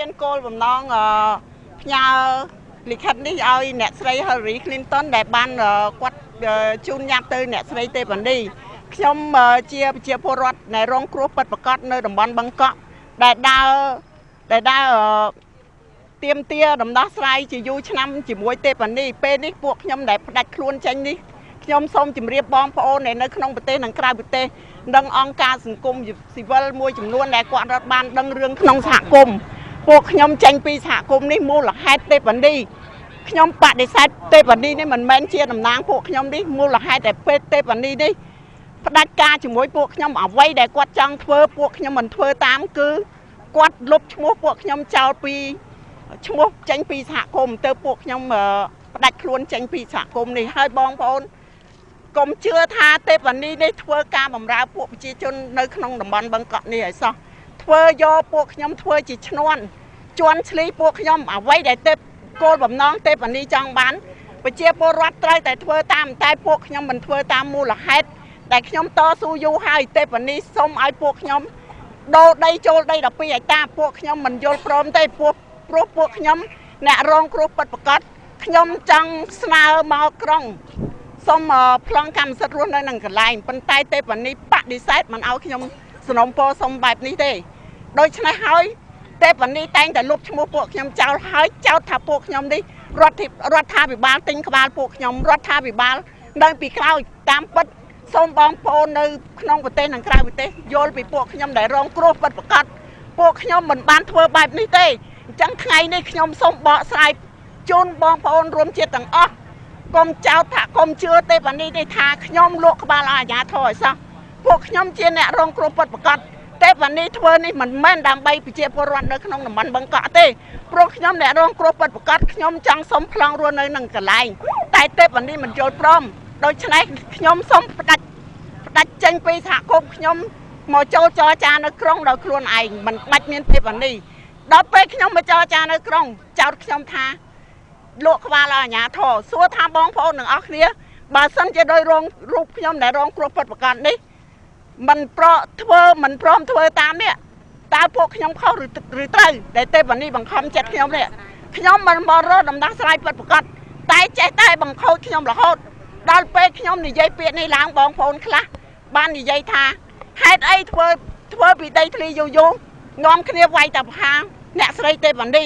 មានគោលបំណងផ្ញើលិខិតនេះឲ្យអ្នកស្រី Hillary Clinton ដែលបានគាត់ជូនញត្តិទៅអ្នកស្រីទេវនីខ្ញុំជាប្រជាពលរដ្ឋដែលរងគ្រោះពិតប្រាកដនៅតំបន់បឹងកក់ដែលដើរទាមទារដំណោះស្រាយជាយូរឆ្នាំជាមួយទេវនីពេលនេះពួកខ្ញុំដែលផ្ដាច់ខ្លួនចេញនេះខ្ញុំសូមជម្រាបបងប្អូនដែលនៅក្នុងប្រទេសនិងក្រៅប្រទេសនិងអង្គការសង្គមស៊ីវិលមួយចំនួនដែលគាត់រត់បានដឹងរឿងក្នុងសហគមន៍ពួកខ្ញុំចេញពីសហគមន៍នេះមូលហេតុទេវនីខ្ញុំបដិសេធទេវនីនេះមិនមែនជាតំណាងពួកខ្ញុំនេះមូលហេតុតែពេលទេវនីនេះផ្ដាច់ការជាមួយពួកខ្ញុំអ្វីដែលគាត់ចង់ធ្វើពួកខ្ញុំមិនធ្វើតាមគឺគាត់លុបឈ្មោះពួកខ្ញុំចោលពីឈ្មោះចេញពីសហគមន៍ទៅពួកខ្ញុំផ្ដាច់ខ្លួនចេញពីសហគមន៍នេះហើយបងប្អូនកុំជឿថាទេវនីនេះធ្វើការបម្រើពួកប្រជាជននៅក្នុងតំបន់បឹងកក់នេះឲ្យសោះធ្វើយកពួកខ្ញុំធ្វើជាឈ្នន់ជន់ឈ្លីពួកខ្ញុំអ្វីដែលទេពគោលបំណងទេវនីចង់បានប្រជាពលរដ្ឋត្រូវតែធ្វើតាមតែពួកខ្ញុំមិនធ្វើតាមមូលហេតុដែលខ្ញុំតស៊ូយូរហើយទេវនីសូមឲ្យពួកខ្ញុំដូរដីចូលដី12ហិកតាពួកខ្ញុំមិនយល់ព្រមទេព្រោះពួកខ្ញុំអ្នករងគ្រោះពិតប្រាកដខ្ញុំចង់ស្នើមកក្រុងសូមប្លង់កម្មសិទ្ធិរស់នៅនឹងកន្លែងប៉ុន្តែទេវនីបដិសេធមិនឲ្យខ្ញុំសំណូមពរសុំបែបនេះទេដូច្នេះហើយទេវនីតែងតែលុបឈ្មោះពួកខ្ញុំចោលហើយចោទថាពួកខ្ញុំនេះរដ្ឋាភិបាលទិញក្បាលពួកខ្ញុំរដ្ឋាភិបាលនៅពីក្រោយតាមពិតសូមបងប្អូននៅក្នុងប្រទេសនិងក្រៅប្រទេសយល់ពីពួកខ្ញុំដែលរងគ្រោះពិតប្រាកដពួកខ្ញុំមិនបានធ្វើបែបនេះទេអញ្ចឹងថ្ងៃនេះខ្ញុំសូមបកស្រាយជូនបងប្អូនរួមជាតិទាំងអស់កុំចោទថាកុំជឿទេវនីនេះថាខ្ញុំលក់ក្បាលឲ្យអាជ្ញាធរឲ្យសោះពួកខ្ញុំជាអ្នករងគ្រោះពិតប្រាកដទេវនីធ្វើនេះមិនមែនដើម្បីប្រជាពលរដ្ឋនៅក្នុងតំបន់បឹងកក់ទេព្រោះខ្ញុំអ្នករងគ្រោះពិតប្រាកដខ្ញុំចង់សុំប្លង់រស់នៅនឹងកន្លែងតែទេវនីមិនយល់ព្រមដូច្នេះខ្ញុំសូមផ្ដាច់ចេញពីសហគមន៍ខ្ញុំមកចូលចរចានៅក្រុងដោយខ្លួនឯងមិនបាច់មានទេវនីដល់ពេលខ្ញុំមកចរចានៅក្រុងចោទខ្ញុំថាលក់ក្បាលឲ្យអាជ្ញាធរសួរថាបងប្អូនទាំងអស់គ្នាបើសិនជាដោយរងរូបខ្ញុំដែលរងគ្រោះពិតប្រាកដនេះមិនប្រធ្វើមិនព្រមធ្វើតាមនេះតើពួកខ្ញុំខុសឬត្រូវដែលទេវនីបង្ខំចិត្តខ្ញុំនេះខ្ញុំមិនមករកដំណោះស្រាយពិតប្រាកដតែចេះតែបង្ខូចខ្ញុំរហូតដល់ពេលខ្ញុំនិយាយពាក្យនេះឡើងបងប្អូនខ្លះបាននិយាយថាហេតុអីធ្វើពីដីធ្លីយូរយូរនាំគ្នាវាយតែប្រហារអ្នកស្រីទេវនី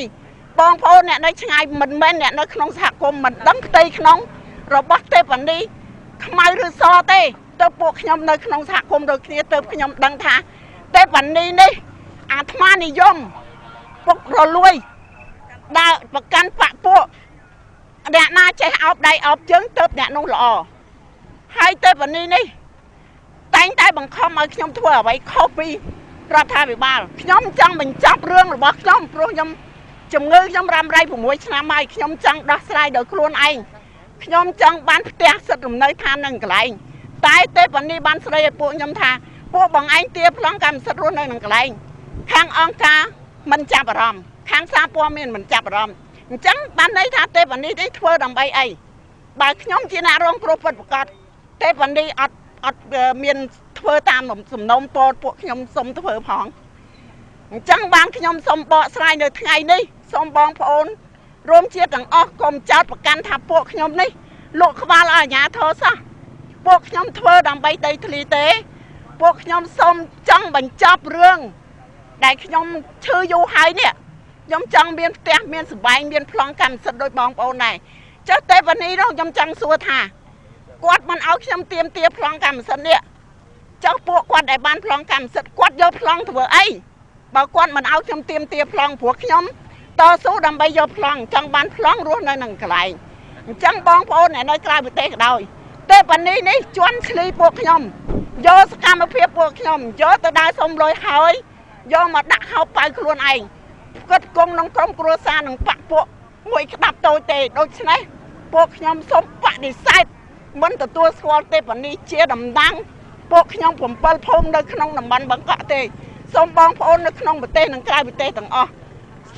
បងប្អូនអ្នកនៅឆ្ងាយមិនមែនអ្នកនៅក្នុងសហគមន៍មិនដឹងផ្ទៃក្នុងរបស់ទេវនីខ្មៅឬសទេទៅពួកខ្ញុំនៅក្នុងសហគមន៍ដូចគ្នាទៅខ្ញុំដឹងថាទេវនីនេះអាត្មានិយមពុករលួយដើរប្រកាន់បពពួកអ្នកណាចេះអោបដៃអោបជើងទៅអ្នកនោះល្អហើយទេវនីនេះតែងតែបង្ខំឲ្យខ្ញុំធ្វើអ្វីខុសពីរដ្ឋាភិបាលខ្ញុំចង់បញ្ចប់រឿងរបស់ខ្ញុំព្រោះខ្ញុំជំងឺខ្ញុំរ៉ាំរ៉ៃ6ឆ្នាំហើយខ្ញុំចង់ដោះស្រាយដោយខ្លួនឯងខ្ញុំចង់បានផ្ទះសិទ្ធិលំនៅឋាននឹងកន្លែងតែទេវនីបានស្ដីឲ្យពួកខ្ញុំថាពួកបងឯងទាប្លង់កម្មសិទ្ធិរស់នៅនឹងកន្លែងខាងអង្គការមិនចាប់អារម្មណ៍ខាងសារព័ត៌មានមិនចាប់អារម្មណ៍អញ្ចឹងបានន័យថាទេវនីនេះធ្វើដើម្បីអីបើខ្ញុំជាអ្នករងគ្រោះពិតប្រាកដទេវនីអត់មានធ្វើតាមសំណូមពរពួកខ្ញុំសុំធ្វើផងអញ្ចឹងបានខ្ញុំសុំបកស្រាយនៅថ្ងៃនេះសូមបងប្អូនរួមជាតិទាំងអស់កុំចោទប្រកាន់ថាពួកខ្ញុំនេះលក់ក្បាលឲ្យអាជ្ញាធរសោះពួកខ្ញុំធ្វើដើម្បីដីធ្លីទេពួកខ្ញុំសូមចង់បញ្ចប់រឿងដែលខ្ញុំឈឺយូរហើយនេះខ្ញុំចង់មានផ្ទះមានសម្បែងមានប្លង់កម្មសិទ្ធិដោយបងប្អូនដែរចុះទេវនីនោះខ្ញុំចង់សួរថាគាត់មិនឲ្យខ្ញុំទៀមទាប្លង់កម្មសិទ្ធិនេះចុះពួកគាត់ដែលបានប្លង់កម្មសិទ្ធិគាត់យកប្លង់ធ្វើអីបើគាត់មិនឲ្យខ្ញុំទៀមទាប្លង់ព្រោះខ្ញុំតស៊ូដើម្បីយកប្លង់ចង់បានប្លង់រស់នៅនឹងកន្លែងអញ្ចឹងបងប្អូនអ្នកនៅក្រៅប្រទេសក៏ដោយទេវនីនេះជន់ឈ្លីពួកខ្ញុំយកសកម្មភាពពួកខ្ញុំយកទៅដើរសុំលុយហើយយកមកដាក់ហោបប៉ៅខ្លួនឯងផ្គត់ផ្គង់ក្នុងក្រុមគ្រួសារនិងបពពួកមួយក្តាប់តូចទេដូច្នេះពួកខ្ញុំសូមបដិសេធមិនទទួលស្គាល់ទេវនីជាតំណាងពួកខ្ញុំ7ភូមិនៅក្នុងតំបន់បឹងកក់ទេសូមបងប្អូននៅក្នុងប្រទេសនិងក្រៅប្រទេសទាំងអស់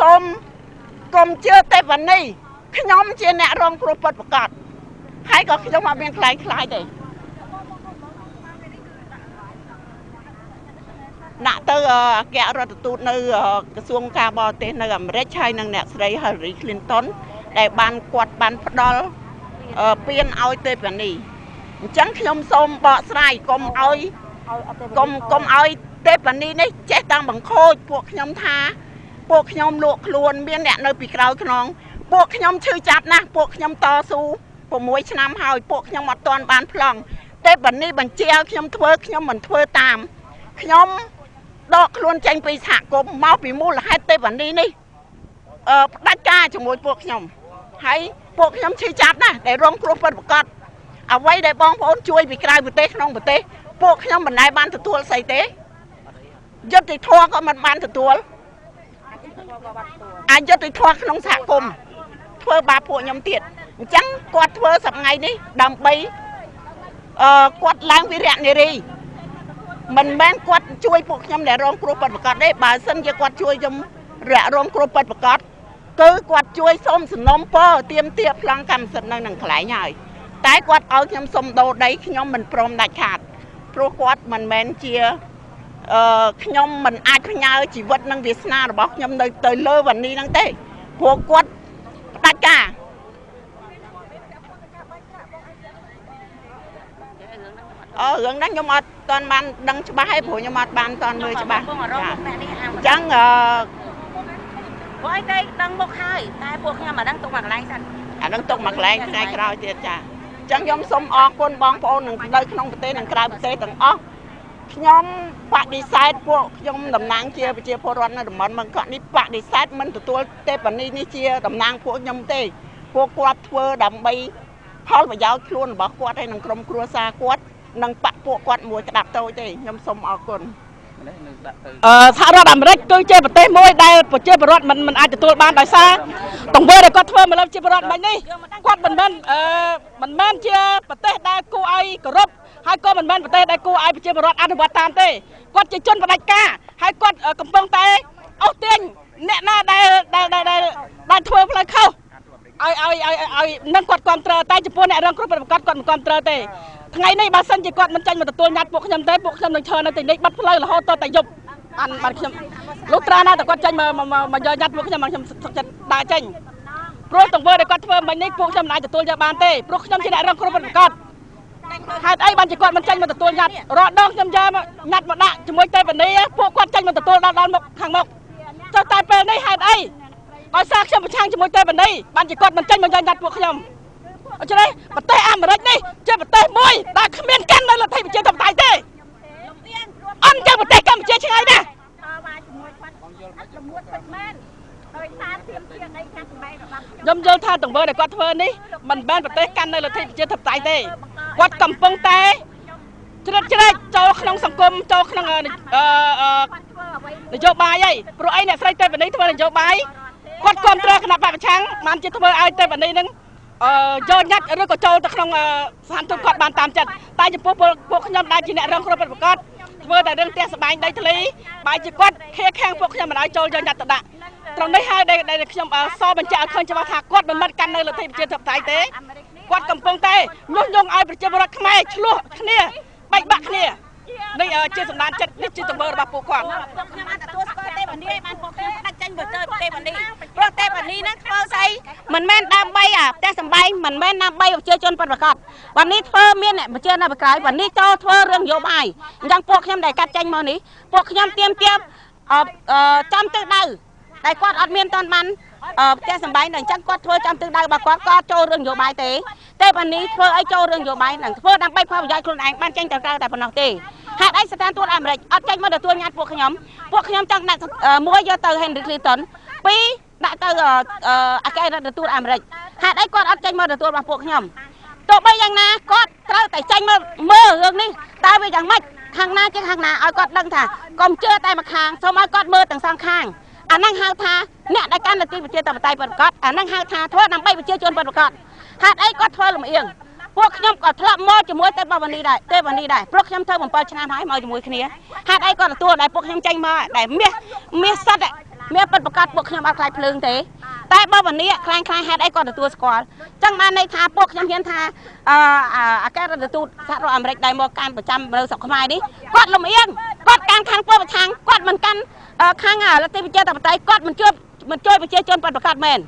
សូមកុំជឿទេវនីខ្ញុំជាអ្នករងគ្រោះពិតប្រាកដហើយក៏ខ្ញុំអត់មានខ្លាចទេ ដាក់ទៅអគ្គរដ្ឋទូតនៅក្រសួងការបរទេសនៅអាមេរិកហើយនិងអ្នកស្រី Hillary Clinton ដែលបានគាត់បានផ្ដល់ពានឲ្យទេពនីអញ្ចឹងខ្ញុំសូមបកស្រាយកុំឲ្យ កុំឲ្យទេពនីនេះចេះតាំងបង្ខូចពួកខ្ញុំថាពួកខ្ញុំលក់ខ្លួនមានអ្នកនៅពីក្រោយខ្នងពួកខ្ញុំឈឺចាប់ណាស់ពួកខ្ញុំតស៊ូ6ឆ្នាំហើយពួកខ្ញុំអត់ទាន់បានប្លង់ទេពនីបញ្ជាឲ្យខ្ញុំធ្វើខ្ញុំមិនធ្វើតាមខ្ញុំដកខ្លួនចេញពីសហគមន៍មកពីមូលហេតុទេពនីនេះផ្ដាច់ការជាមួយពួកខ្ញុំហើយពួកខ្ញុំឈឺចាប់ណាស់ដែលរងគ្រោះពិតប្រាកដអ្វីដែលបងប្អូនជួយពីក្រៅប្រទេសក្នុងប្រទេសពួកខ្ញុំមិនដែលបានទទួលស្អីទេយុត្តិធម៌ក៏មិនបានទទួលអយុត្តិធម៌ក្នុងសហគមន៍ធ្វើបាបពួកខ្ញុំទៀតអញ្ចឹងគាត់ធ្វើសប្ងៃនេះដើម្បីគាត់ឡើងវីរៈនារីមិនមែនគាត់ជួយពួកខ្ញុំដែលរងគ្រោះពិតប្រាកដទេបើសិនជាគាត់ជួយខ្ញុំរងគ្រោះពិតប្រាកដគឺគាត់ជួយសូមសំណុំពរទាមទារប្លង់កម្មសិទ្ធិនៅនឹងកន្លែងហើយតែគាត់ឲ្យខ្ញុំសុំដូរដីខ្ញុំមិនព្រមដាច់ខាតព្រោះគាត់មិនមែនជាខ្ញុំមិនអាចផ្ញើជីវិតនិងវាសនារបស់ខ្ញុំនៅទៅលើវ៉ានីហ្នឹងទេព្រោះគាត់ផ្ដាច់ការរឿងហ្នឹងខ្ញុំអត់ទាន់បានដឹងច្បាស់ទេព្រោះខ្ញុំអត់បានទាន់មើលច្បាស់អញ្ចឹងព្រោះអីគេដឹងមុខហើយតែពួកខ្ញុំអាហ្នឹងទុកមកកន្លែងសិនអាហ្នឹងទុកមកកន្លែងថ្ងៃក្រោយទៀតចាអញ្ចឹងខ្ញុំសូមអរគុណបងប្អូននឹងនៅក្នុងប្រទេសនិងក្រៅប្រទេសទាំងអស់ខ្ញុំបដិសេធពួកខ្ញុំតំណាងជាប្រជាពលរដ្ឋនៅតំបន់បឹងកក់នេះបដិសេធមិនទទួលទេពនីនេះជាតំណាងពួកខ្ញុំទេពួកគាត់ធ្វើដើម្បីផលប្រយោជន៍ខ្លួនរបស់គាត់ហើយនិងក្រុមគ្រួសារគាត់និងបកពួកគាត់មួយក្តាប់តូចទេខ្ញុំសូមអរគុណសហរដ្ឋអាមេរិកគឺជាប្រទេសមួយដែលប្រជាពលរដ្ឋមិនអាចទទួលបានដោយសារទង្វើដែលគាត់ធ្វើមកលើប្រជាពលរដ្ឋមិញនេះគាត់មិនមែនជាប្រទេសដែលគួរឲ្យគោរពហើយក៏មិនមែនប្រទេសដែលគួរឲ្យប្រជាពលរដ្ឋអនុវត្តតាមទេគាត់ជាជនផ្ដាច់ការហើយគាត់កំពុងតែអូសទាញអ្នកណាដែលដែលធ្វើផ្លូវខុសឲ្យនឹងគាត់គ្រប់គ្រងតែចំពោះអ្នករងគ្រោះពិតប្រាកដគាត់មិនគ្រប់គ្រងទេថ្ងៃនេះបើសិនជាគាត់មិនចាញ់មកទទួលញត្តិពួកខ្ញុំទេពួកខ្ញុំនឹងឈរនៅទីនេះបាត់ផ្លូវរហូតដល់តែយប់បានខ្ញុំលុះត្រាណាតែគាត់ចាញ់មកយកញត្តិពួកខ្ញុំខ្ញុំសុខចិត្តដើរចេញព្រោះទង្វើដែលគាត់ធ្វើមិញនេះពួកខ្ញុំមិនអាចទទួលយកបានទេព្រោះខ្ញុំជាអ្នករងគ្រោះពិតប្រាកដហេតុអីបានជាគាត់មិនចាញ់មកទទួលញត្តិរាល់ដងខ្ញុំយកញត្តិមកដាក់ជាមួយទេវនីពួកគាត់ចាញ់មកទទួលដល់មុខខាងមុខចុះតែពេលនេះហេតុអីដោយសារខ្ញុំប្រឆាំងជាមួយទេវនីបានជាគាត់មិនចាញ់មកយកញត្តិពួកខ្ញុំដូច្នេះប្រទេសអាមេរិកនេះជាប្រទេសមួយដែលគ្មានកាន់នៅលទ្ធិប្រជាធិបតេយ្យទេអន់ជាងប្រទេសកម្ពុជាឆ្ងាយណាស់ខ្ញុំយល់ថាទង្វើដែលគាត់ធ្វើនេះមិនមែនប្រទេសកាន់នៅលទ្ធិប្រជាធិបតេយ្យទេគាត់កំពុងតែជ្រៀតជ្រែកចូលក្នុងសង្គមចូលក្នុងនយោបាយហើយព្រោះអីអ្នកស្រីទេវនីធ្វើនយោបាយគាត់គ្រប់គ្រងគណៈបក្សប្រឆាំងបានជាធ្វើឲ្យទេវនីនឹងយកញត្តិឬក៏ចូលទៅក្នុងស្ថានទូតគាត់បានតាមចិត្តតែចំពោះពួកខ្ញុំដែលជាអ្នករងគ្រោះពិតប្រាកដធ្វើតែរឿងផ្ទះសម្បែងដីធ្លីបែរជាគាត់ខៀខាំងពួកខ្ញុំមិនឲ្យចូលយកញត្តិទៅដាក់ត្រង់នេះហើយដែលខ្ញុំសបញ្ជាក់ឲ្យឃើញច្បាស់ថាគាត់មិនមែនកាន់នៅលទ្ធិប្រជាធិបតេយ្យទេគាត់កំពុងតែញុះញង់ឲ្យប្រជាពលរដ្ឋខ្មែរឆ្លោះគ្នាបែកបាក់គ្នានេះជាសម្ដានចិត្តនេះជាទង្វើរបស់ពួកគាត់ពួកខ្ញុំអាចទទួលស្គាល់ទេវនីបានពួកខ្ញុំផ្ដាច់ចេញទៅទេវនីព្រោះទេវនីហ្នឹងធ្វើស្អីមិនមែនដើម្បីអាផ្ទះសម្បែងមិនមែនដើម្បីប្រជាជនពិតប្រាកដវនីធ្វើមានអ្នកប្រជានៅក្រៅវនីចូលធ្វើរឿងនយោបាយអញ្ចឹងពួកខ្ញុំដែលកាត់ចេញមកនេះពួកខ្ញុំទៀមទាចំទិសដៅតែគាត់អត់មានតន់បានផ្ទះសម្បែងដល់អញ្ចឹងគាត់ធ្វើចំទិសដៅរបស់គាត់ក៏ចូលរឿងនយោបាយទេទេវនីធ្វើឲ្យចូលរឿងនយោបាយនឹងធ្វើដើម្បីផលប្រយោជន៍ខ្លួនឯងបានចេញទៅក្រៅតែប៉ុណ្ណោះទេហេតុអីស្ថានទូតអាមេរិកអត់ចេញមកទទួលញត្តិពួកខ្ញុំពួកខ្ញុំចង់ដាក់មួយយកទៅ Henry Clinton ពីរដាក់ទៅអគ្គរដ្ឋទូតអាមេរិកហេតុអីគាត់អត់ចេញមកទទួលរបស់ពួកខ្ញុំទោះបីយ៉ាងណាគាត់ត្រូវតែចេញមកមើលរឿងនេះតើវាយ៉ាងម៉េចខាងណាជាខាងណាឲ្យគាត់ដឹងថាកុំជឿតែម្ខាងសូមឲ្យគាត់មើលទាំងសងខាងអាហ្នឹងហៅថាអ្នកដែលកាន់លទ្ធិប្រជាធិបតេយ្យពិតប្រាកដអាហ្នឹងហៅថាធ្វើដើម្បីប្រជាជនពិតប្រាកដហេតុអីគាត់ធ្វើលំអៀងពួកខ្ញុំក៏ធ្លាប់មកជាមួយទេវនីដែរទេវនីដែរព្រោះខ្ញុំធ្វើ7ឆ្នាំហើយមកជាមួយគ្នាហេតុអីគាត់ទទួលដែលពួកខ្ញុំចេញមកដែលមាសមាសសិតមាសពិតប្រាកដពួកខ្ញុំអត់ខ្លាចភ្លើងទេតែបើវនីខ្លាញ់ខ្លាញ់ហេតុអីគាត់ទទួលស្គាល់ចឹងបានន័យថាពួកខ្ញុំហ៊ានថាអគ្គរដ្ឋទូតសហរដ្ឋអាមេរិកដែលមកកាន់ប្រចាំនៅស្រុកខ្មែរនេះគាត់លំអៀង គាត់កាន់ខាងពលប្រឆាំងគាត់មិនកាន់ខាងលទ្ធិប្រជាធិបតេយ្យគាត់មិនជួយប្រជាជនពិតប្រាកដមែន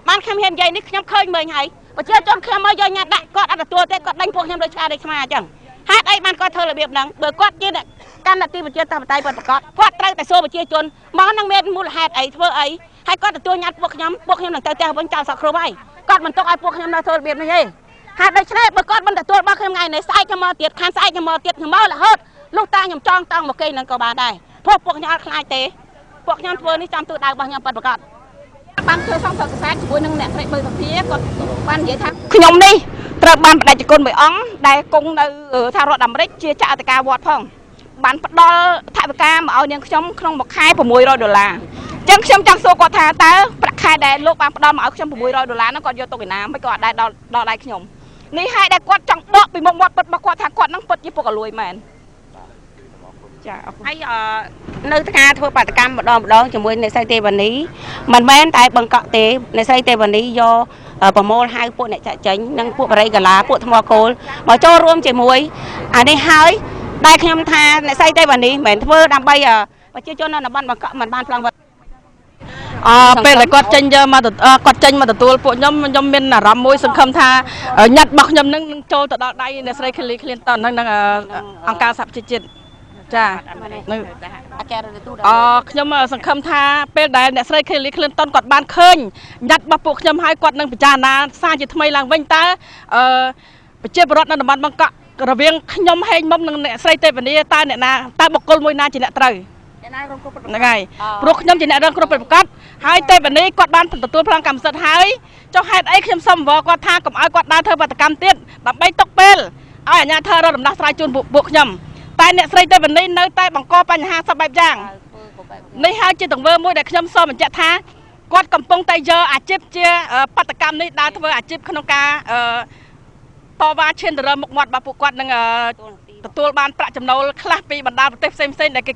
បានខ្ញុំហ៊ាននិយាយនេះខ្ញុំឃើញមើលហើយប្រជាជនខ្ញុំមកយកញត្តិដាក់គាត់អត់ទទួលទេគាត់ដេញពួកខ្ញុំដូចឆ្កែដូចឆ្មាអញ្ចឹងហេតុអីបានគាត់ធ្វើរបៀបហ្នឹងបើគាត់ជាអ្នកកាន់លទ្ធិប្រជាធិបតេយ្យពិតប្រាកដគាត់ត្រូវតែសួរប្រជាជនមកនឹងមានមូលហេតុអីធ្វើអីហើយគាត់ទទួលញត្តិពួកខ្ញុំពួកខ្ញុំនឹងទៅផ្ទះវិញចោលសក់គ្រប់ហើយគាត់មិនទុកឲ្យពួកខ្ញុំនៅធ្វើរបៀបនេះទេហេតុដូច្នេះបើគាត់មិនទទួលរបស់ខ្ញុំថ្ងៃនេះស្អែកខ្ញុំមកទៀតខានស្អែកខ្ញុំមកទៀតខ្ញុំមករហូតលុះតាខ្ញុំចងតង់មកគេនឹងក៏បានដែរព្រោះពួកខ្ញុំអត់ខ្លាចទេពួកខ្ញុំធ្វើនេះចំទូដៅរបស់ខ្ញុំពិតប្រាកដបានធ្វើសង្ឃកសែតជាមួយនឹងអ្នកស្រីបូសុភាគាត់បាននិយាយថាខ្ញុំនេះត្រូវបានបដិជនមួយអង្គដែលគង់នៅសហរដ្ឋអាមេរិកជាចៅអធិការវត្តផងបានផ្ដល់ថវិកាមកឲ្យនាងខ្ញុំក្នុងមួយខែ600ដុល្លារអញ្ចឹងខ្ញុំចង់សួរគាត់ថាតើប្រាក់ខែដែលលោកបានផ្ដល់មកឲ្យខ្ញុំ600ដុល្លារហ្នឹងគាត់យកទៅឯណាមិនក៏អត់ដែរដល់ដៃខ្ញុំនេះហើយដែលគាត់ចង់ដកពីមុខមាត់ពិតរបស់គាត់ថាគាត់នឹងពិតជាពុករលួយមែនចាអរគុណហើយនៅថ្ងៃធ្វើបាតកម្មម្ដងម្ដងជាមួយអ្នកស្រីទេវនីមិនមែនតែបង្កក់ទេអ្នកស្រីទេវនីយកប្រមូលហៅពួកអ្នកចាក់ចេញនិងពួកបរិយាកាឡាពួកថ្មគោលមកចូលរួមជាមួយអានេះហើយដែលខ្ញុំថាអ្នកស្រីទេវនីមិនមែនធ្វើដើម្បីប្រជាជននៅតំបន់បង្កក់មិនបានប្លង់វត្តពេលដែលគាត់ចេញយកមកគាត់ចេញមកទទួលពួកខ្ញុំខ្ញុំមានអារម្មណ៍មួយសង្ឃឹមថាញត្តិរបស់ខ្ញុំនឹងចូលទៅដល់ដៃអ្នកស្រី Hillary Clinton និងអង្គការសហប្រជាជាតិចានៅខ្ញុំសង្ឃឹមថាពេលដែលអ្នកស្រី Hillary Clinton គាត់បានឃើញញត្តិរបស់ពួកខ្ញុំហើយគាត់នឹងពិចារណាសារជាថ្មីឡើងវិញតើប្រជាពលរដ្ឋនៅតំបន់បឹងកក់រវាងខ្ញុំហេងមុំនិងអ្នកស្រីទេវនីតើអ្នកណាតើបុគ្គលមួយណាជាអ្នកត្រូវហ្នឹងហើយព្រោះខ្ញុំជាអ្នករងគ្រោះពិតប្រាកដហើយទេវនីគាត់បានទទួលប្លង់កម្មសិទ្ធិហើយចុះហេតុអីខ្ញុំសុំអង្វរគាត់ថាកុំឲ្យគាត់ដើរធ្វើបាតកម្មទៀតដើម្បីទុកពេលឲ្យអាជ្ញាធររកដំណោះស្រាយជូនពួកខ្ញុំតែអ្នកស្រីទេវនីនៅតែបង្កបញ្ហាសពបែបយ៉ាងនេះហើយជាទង្វើមួយដែលខ្ញុំសូមបញ្ជាក់ថាគាត់កំពុងតែយកអាជីពជាបាតកម្មនេះដើរធ្វើអាជីពក្នុងការតវ៉ាឈានទៅរកមុខមាត់របស់ពួកគាត់នឹងទទួលបានប្រាក់ចំណូលខ្លះពីបណ្ដាប្រទេសផ្សេងផ្សេងដែលគេ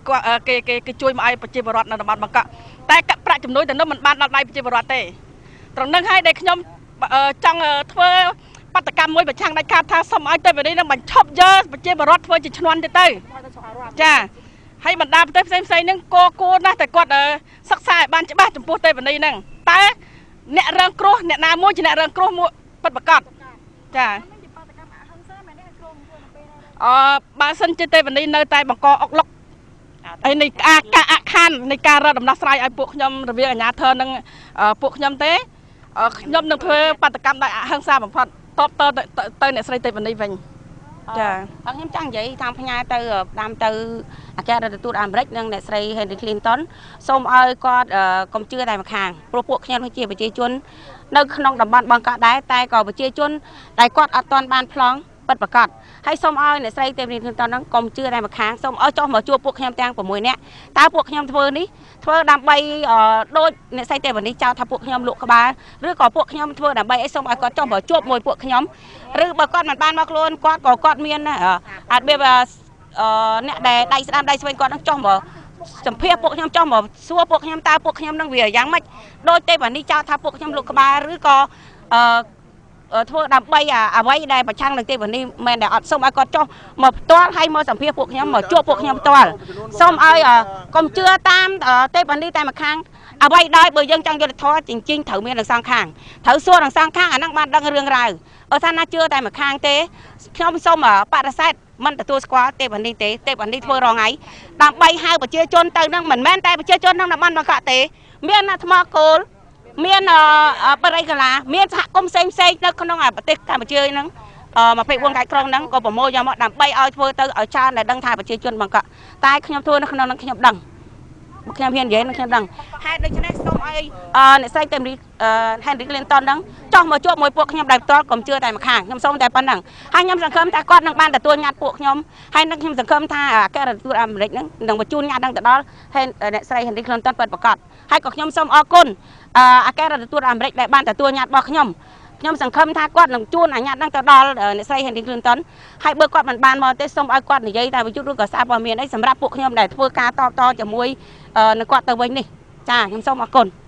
គេគេជួយមកឲ្យប្រជាពលរដ្ឋនៅតំបន់បឹងកក់តែប្រាក់ចំណូលទៅនោះមិនបានដល់ដៃប្រជាពលរដ្ឋទេត្រង់នឹងហើយដែលខ្ញុំចង់ធ្វើបាតកម្មមួយប្រឆាំងដាច់ខាតថាសូមឲ្យទេវនីនឹងបញ្ឈប់យកប្រជាពលរដ្ឋធ្វើជាឈ្នន់ទៅចាហើយបណ្ដាប្រទេសផ្សេងផ្សេងនឹងក៏គួរណាស់តែគាត់សិក្សាឲ្យបានច្បាស់ចំពោះទេវនីនឹងតើអ្នករងគ្រោះអ្នកណាមួយជាអ្នករងគ្រោះមួយពិតប្រាកដចាបើសិនជាទេវនីនៅតែបង្កអុកលុកហើយនៃការអខាននៃការរកដំណោះស្រាយឲ្យពួកខ្ញុំរវាងអាជ្ញាធរនិងពួកខ្ញុំទេខ្ញុំនឹងធ្វើបាតកម្មដោយអហិង្សាបំផុតតបតទៅអ្នកស្រីទេវនីវិញចាខ្ញុំចង់និយាយតាមផ្ញើទៅដាំទៅអគ្គរដ្ឋទូតអាមេរិកនិងអ្នកស្រី Hillary Clinton សូមឲ្យគាត់កុំជឿតែម្ខាងព្រោះពួកខ្ញុំជាប្រជាជននៅក្នុងតំបន់បឹងកក់ដែរតែក៏ប្រជាជនដែលគាត់អត់ទាន់បានប្លង់ពិតប្រាកដហើយសូមឲ្យអ្នកស្រីទេវនី Clinton ហ្នឹងកុំជឿតែម្ខាងសូមឲ្យចុះមកជួបពួកខ្ញុំទាំង6នាក់តើពួកខ្ញុំធ្វើនេះធ្វើដើម្បីដូចអ្នកស្រីទេវនីចោទថាពួកខ្ញុំលក់ក្បាលឬក៏ពួកខ្ញុំធ្វើដើម្បីអីសូមឲ្យគាត់ចុះមកជួបមួយពួកខ្ញុំឬបើគាត់មិនបានមកខ្លួនគាត់ក៏គាត់មានអាចមានអ្នកដែលដៃស្ដាំដៃឆ្វេងគាត់នឹងចុះមកសម្ភាសពួកខ្ញុំចុះមកសួរពួកខ្ញុំតើពួកខ្ញុំនឹងវាយ៉ាងម៉េចដូចទេវនីចោទថាពួកខ្ញុំលក់ក្បាលឬក៏ធ្វើដើម្បីអ្វីដែលប្រឆាំងនឹងទេវនីមែនដែលអត់សូមឲ្យគាត់ចុះមកផ្ទាល់ហើយមកសម្ភាសពួកខ្ញុំមកជួបពួកខ្ញុំផ្ទាល់សូមឲ្យកុំជឿតាមទេវនីតែម្ខាងអ្វីដោយបើយើងចង់យុត្តិធម៌จริងៗត្រូវមានទាំងសងខាងត្រូវសួរទាំងសងខាងអាហ្នឹងបានដឹងរឿងរ៉ាវបើថាណាជឿតែម្ខាងទេខ្ញុំសូមបដិសេធមិនទទួលស្គាល់ទេវនីទេទេវនីធ្វើរងថ្ងៃដើម្បីហៅប្រជាជនទៅនឹងមិនមែនតែប្រជាជនក្នុងតំបន់បឹងកក់ទេមានថ្មគោលមានបរិយាកាឡាមានសហគមន៍ផ្សេងផ្សេងនៅក្នុងប្រទេសកម្ពុជាហ្នឹង24ខេត្តក្រុងហ្នឹងក៏ប្រមូលយកមកដើម្បីឲ្យធ្វើទៅឲ្យច្រើនដែលដឹងថាប្រជាជនបឹងកក់តែខ្ញុំធ្វើនៅក្នុងហ្នឹងខ្ញុំដឹងខ្ញុំហ៊ាននិយាយនឹងខ្ញុំដឹងហេតុដូច្នេះសូមឲ្យអ្នកស្រីទេវនី Hillary Clinton ហ្នឹងចុះមកជួបមួយពួកខ្ញុំដោយផ្ទាល់កុំជឿតែម្ខាងខ្ញុំសូមតែប៉ុណ្្នឹងហើយខ្ញុំសង្ឃឹមថាគាត់នឹងបានទទួលញត្តិពួកខ្ញុំហើយនឹងខ្ញុំសង្ឃឹមថាអគ្គរដ្ឋទូតអាមេរិកហ្នឹងនឹងបញ្ជូនញត្តិហ្នឹងទៅដល់អ្នកស្រី Hillary Clinton ពិតប្រាកដហើយក៏ខ្ញុំសូមអរគុណអគ្គរដ្ឋទូតអាមេរិកដែលបានទទួលញត្តិរបស់ខ្ញុំខ្ញុំសង្ឃឹមថាគាត់នឹងជួនអាញាតហ្នឹងទៅដល់អ្នកស្រី Hillary Clinton ហើយបើគាត់មិនបានមកទេសូមឲ្យគាត់និយាយតែវិទ្យុឬក៏សារព័ត៌មានអីសម្រាប់ពួកខ្ញុំដែលធ្វើការតបតជាមួយនឹងគាត់ទៅវិញនេះចាខ្ញុំសូមអរគុណ។